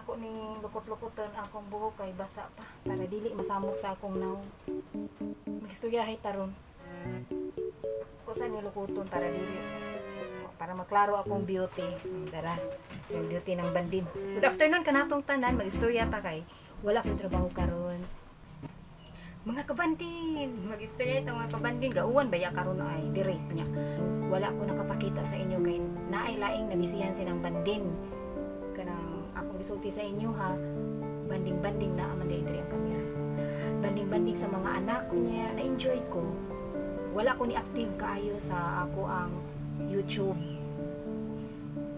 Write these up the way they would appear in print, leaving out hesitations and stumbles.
Ako ning lukot-lukoton akong buhok kay basa pa para dili masamok sa akong nawong. Magistoryahay taron. Ko sa nilukoton para dili para maklaro akong beauty. Tara, yung beauty ng bandin. Good afternoon kanatong tanan, magistorya ta kay wala ko'y trabaho karon. Mga kabandin, magistorya ta mga kabandin, gauwan baya karon ay dire niya. Wala ko nakapakita sa inyo kay naay laing nabisihan sinang bandin. Kanang akong gisulti sa inyo ha, banding-banding na man diri ang kamera. Banding-banding sa mga anak ko niya, na-enjoy ko. Wala ko ni active kaayo sa ako ang YouTube.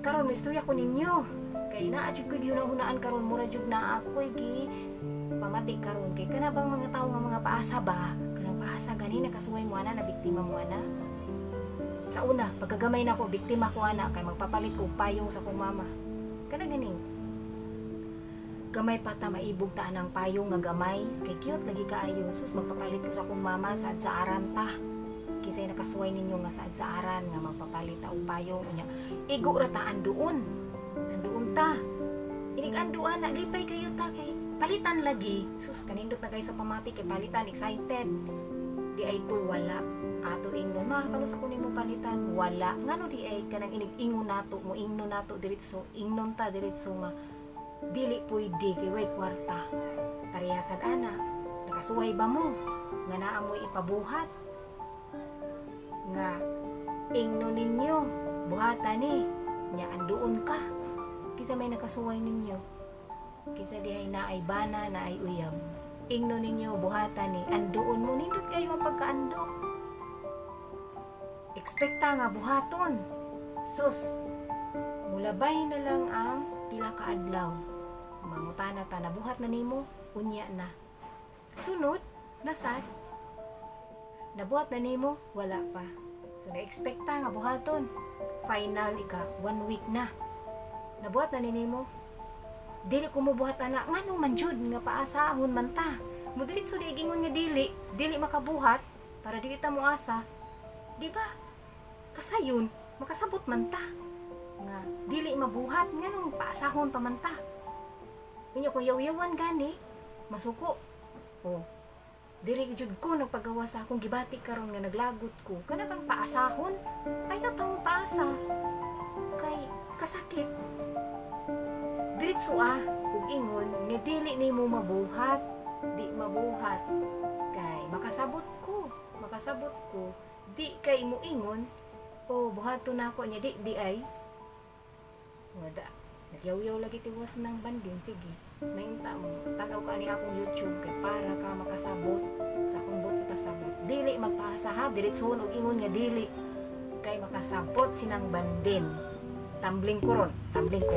Karon istorya ko ninyo. Kay naa jud ko gihuna-hunaan karon, mura jud na ako'y gi pamati karon kay kana bang mga tawo nga mga paasa ba? Kanang paasa gani nakasuway mo ana, na biktima mo ana. Sa una, pagkagamay na ko, biktima ko ana kay magpapalit ko payong sa akong mama. Kana ganing gamay pa ta maibog ta anang payong nga gamay kay cute lagi kaayo. Sus, magpapalit ko sa akong mama saad sa aran ta. Kisay nakasuway ninyo nga saad sa aran nga magpapalit ta og payong unya. Igo ra ta anduon. Anduon ta. Inig anduan na lipay kayo ta kay palitan lagi. Sus, kanindot na kayo sa pamati kay palitan, excited. Di ay to wala. Ato ingnon ma, kano sa kunin mo palitan? Wala. Ngano di ay kanang inig-ingon nato, mo ingnon nato diretso, ingnon ta diretso nga dili pwede kay way kwarta. Parehasad ana, nakasuway ba mo? Nga naa mo'y ipabuhat? Nga ingnon ninyo, buhatan ni, nya anduon ka. Kisa may nakasuway ninyo. Kisa di ay naay bana, naay uyab. Ingnon ninyo, buhatan ni, anduon mo, nindot kayo ang pagkaando. Ekspekta nga buhaton. Sus, mulabay na lang ang pila ka adlaw. Mangutana ta, nabuhat na nimo, unya na. Sunod, nasad. Nabuhat na nimo, wala pa. So na-expecta nga buhaton. Final ika, 1 week na. Nabuhat na nimo. Dili ko mobuhat ana, ngano man jud nga paasahon man ta. Mudiretso di ingon nga dili, dili makabuhat para dili ta moasa. Di ba? Kasayon, makasabot man ta. Nga dili mabuhat nganong paasahon pa man ta. Unya kung yaw-yawan gani, masuko. Oh. Diri jud ko nagpagawa sa akong gibati karon nga naglagot ko. Kana bang paasahon? Ayaw taong paasa. Kay kasakit. Diretso ah, ug ingon nga dili nimo mabuhat, di mabuhat. Kay makasabot ko, di kay mo ingon, o buhaton na ako niya, di di ay. Wada, nagyaw-yaw lagi tiwas ng bandin, sige. Nainta mo, tanaw ka ni akong YouTube kay para ka makasabot sa akong buot ipasabot. Dili magpaasa ha, diretso og ingon nga dili kay makasabot sinang bandin. Tumbling ko ron, tumbling ko.